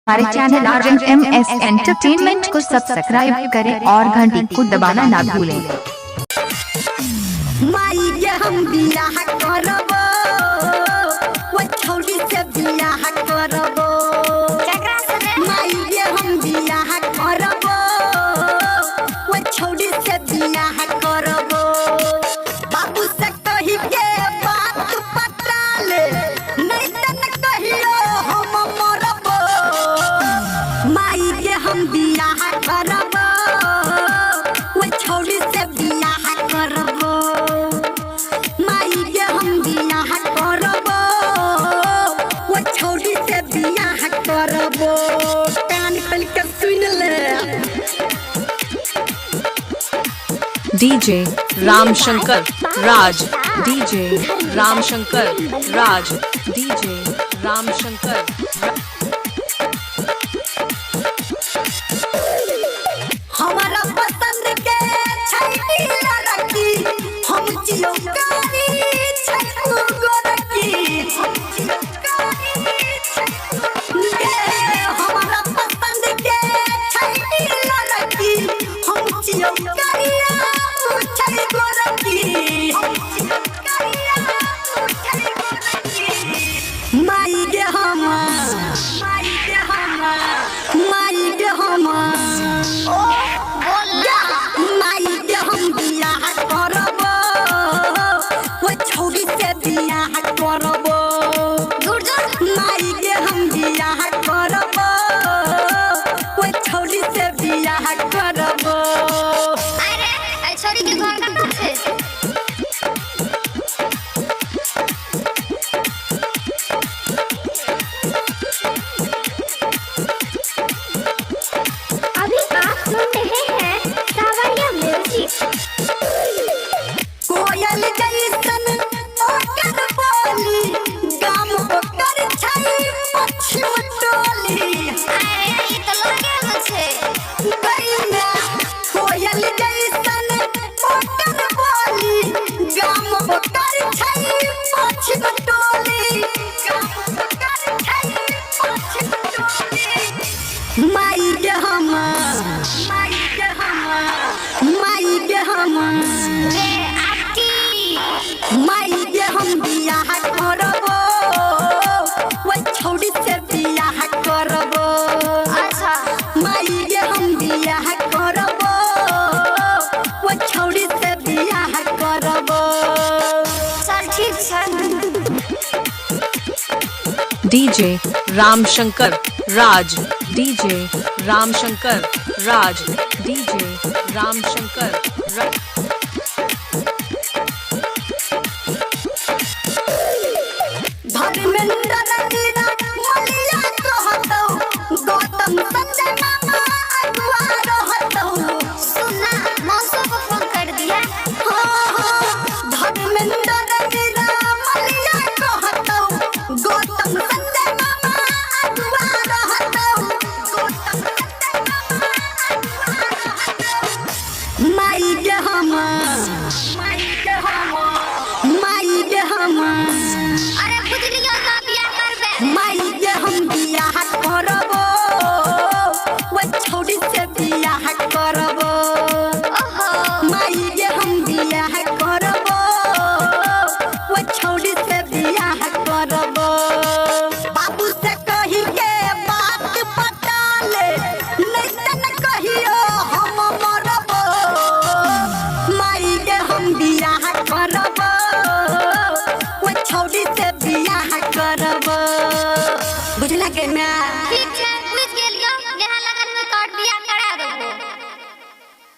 हमारे channel RMS entertainment को subscribe करें और घंटी को दबाना ना भूलें। माई के हम बियाह करबो, वो छौड़ी से बियाह करबो। माई के हम बियाह करबो, वो छौड़ी से बियाह करबो। बाबू से कही के बात पटा ले, नहीं त न कहियो हम मरबो। माई के हम बियाह करबो, वो छौड़ी से बियाह करबो। माई के हम बियाह करबो, वो छौड़ी से बियाह करबो। कान खोल के सुन ले। DJ Ramshankar Raj, DJ Ramshankar Raj, DJ Ramshankar. हमारा पसंद के छैटी लड़की, हम जियो कारी छै गोरकी। हम जियो कारी छै गे, हमारा पसंद के छैटी लड़की, हम जियो करिया छै गोरकी। हम जियो करिया छै गोरकी। माई गे हम, माई गे हम, माई गे हम, माई के हम बियाह करबो, वो छौड़ी से बियाह करबो। माई के हम बियाह करबो, वो छौड़ी से बियाह करबो। अरे ए छोरी के घर कतऽ छै? अभी आप सुन रहे हैं सावरिया म्यूजिक। कोयल जैसन ओकर बोली, गाम ओकर छै पश्चिम टोली। अरे ई तऽ लगे मे छै। गइना कोयल जैसन ओकर बोली, गाम ओकर छै पश्चिम टोली। गाम ओकर छै पश्चिम टोली। माई के हम, माई के हम, माई के हम, रे आटी। माई के हम बियाह करबो, वो छौड़ी से बियाह करबो। अच्छा। माई के हम बियाह करबो, वो छौड़ी से बियाह करबो। चल ठीक छै। DJ Ramshankar Raj, DJ Ramshankar Raj, DJ Ramshankar Raj. Dharmendra Meera मलिया कहतौ, गौतम संजय मामा अगुआ रहतौ। सुनना मौसो को फोन कर दिया। हाँ हाँ, धर्मेंद्र मीरा मलिया कहतौ, गौतम संजय मामा अगुआ रहतौ। गौतम संजय मामा अगुआ रहतौ। माई के हम, माई के हम, माई के हम, अरे बुझलियो ना बियाह करबे। माई के हम बियाह करबो, वो छौड़ी से बियाह करबो। ओहो। माई के हम बियाह करबो, वो छौड़ी से बियाह करबो। बाबू से कही के बात पटा ले, नहीं त न कहियो हम मरबो। माई के हम बियाह करबो, वो छौड़ी से बियाह करबो। बुझला के ना? ठीक छै।